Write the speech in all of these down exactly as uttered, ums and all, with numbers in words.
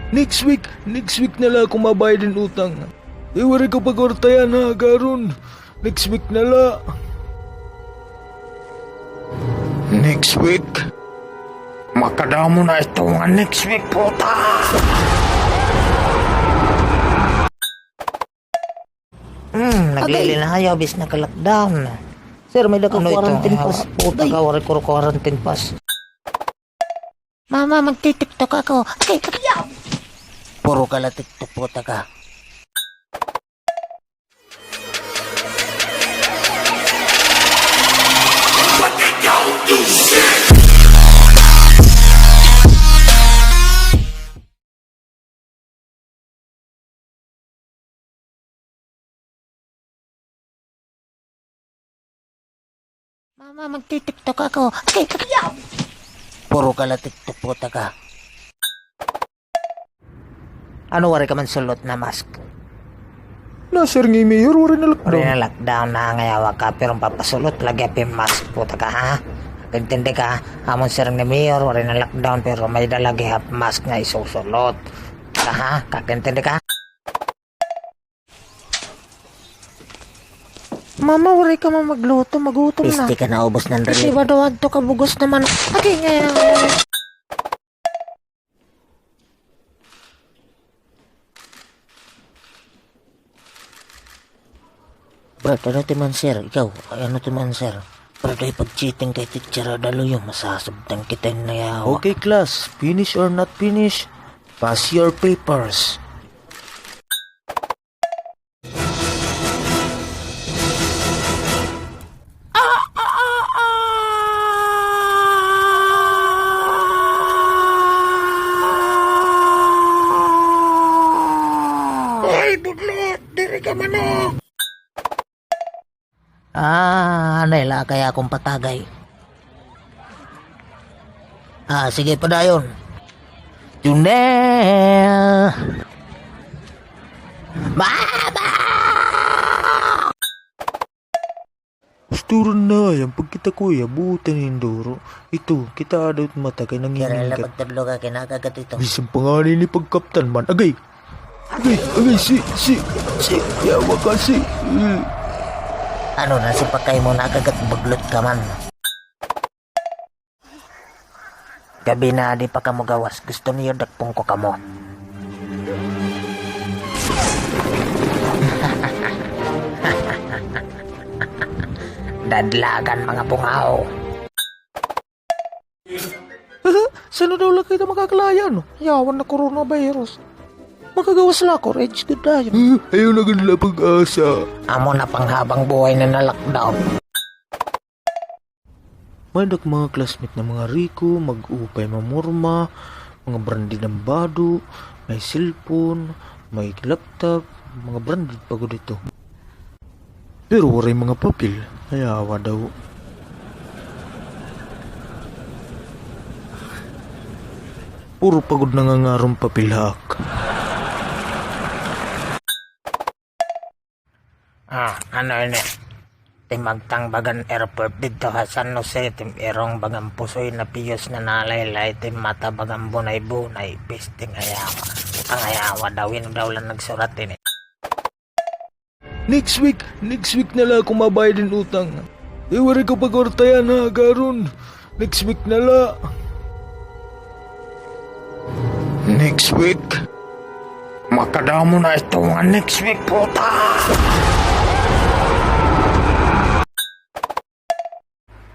Next week, next week na la ako mabayad hin utang. Kay waray ko pa kwarta yana, ha, karon. Next week na la. Next week? Makadamo na ito nga next week, puta! Hmm, naglilinahayaw, bis naka-lockdown. Sir, may-ada ka quarantine pass. Puta ka, waray ko quarantine pass. Mama, magti-TikTok ako. Agay, agay. Puro ka la TikTok, puta ka. Mama, magti-TikTok ako. Agay, agay. Puro ka la TikTok, puta ka. Ano, waray ka man sulot na mask? Na, sir, nga mayor, waray na lockdown. Waray na lockdown na, ngayawa ka, pero papasulot lagi ha mask, puta ka, ha? Kaintindi ka, amon sir nga mayor, waray na lockdown, pero may-ada lagi ha mask nga isusulot. Ka, ha? Kaintindi ka? Mama, waray ka man magluto, magutom na. Piste ka, naubos na an relief. Piste ba daw adto ka, bug-os naman. Agay, ngayawa. Brad, ano it im answer? Ikaw, ay, ano it im answer? Brad, ay pag-cheating kay teacher, ha, daluyo, masasabtan kita hin nayawa. Okay, class, finish or not finish, pass your papers. Ay, budlot! Diri ka manok! Ah, anay la kay akon patagay. Ah, sige, padayon. Junel! Mama! Gusto rin na, yan pagkita ko, ya, buta nin duro. Ito, kita daw it mata kay nanginginig. Kaya pagtudlo ka, kinakagat ito. Bisan pa ngani ini pagkaptan man. Agay! Agay, agay, si, si, si, yawa ka, si. Ano na, si pakay mo, nakagat, buglot ka man. Gabi na, di pa kamo gawas. Gusto niyo dakpon ko kamo? Dadlagan, mga bungaw. San-o daw la kita makakalaya, no? Yawa na coronavirus. Makagawas la ako, rich gud dayon. Ayaw na gud la pag-asa. Amo na panghabang buhay na na-lockdown. May-ada ak mga classmate na mga riko, mag-upay mamorma, mga branded an bado, may cellphone, may laptop, mga branded pa gud ito. Pero waray mga papel, hayawa daw. Puro pa gud nangangaron papel ha ak. Ah, ano ini? Tim agtang bagan airport didto ha San Jose, tim irong bagan pusoy na piyos na nalaylay, tim mata bagan bunay-bunay, pisting hayawa. Ang hayawa daw, hin daw la nagsurat ini. Next week, next week na la ako mabayad hin utang. Kay waray ko pa kwarta yana, ha, karon. Next week na la. Next week? Makadamo na ito nga next week, puta!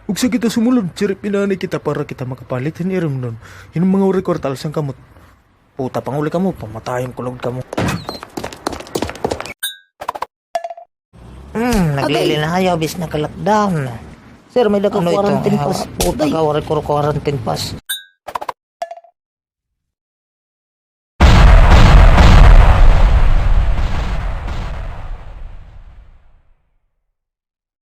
Ugsa kita sumulod, sirip inani kita para kita makapalit hin irimnon. Hin mga waray kwarta, alsa an kamot. Puta, panguli kamo, pamatayon ko la gud kamo. Hmm, naglilinahayaw, bis naka-lockdown. Sir, may-ada ka quarantine pass. Puta ka, waray ko quarantine pass.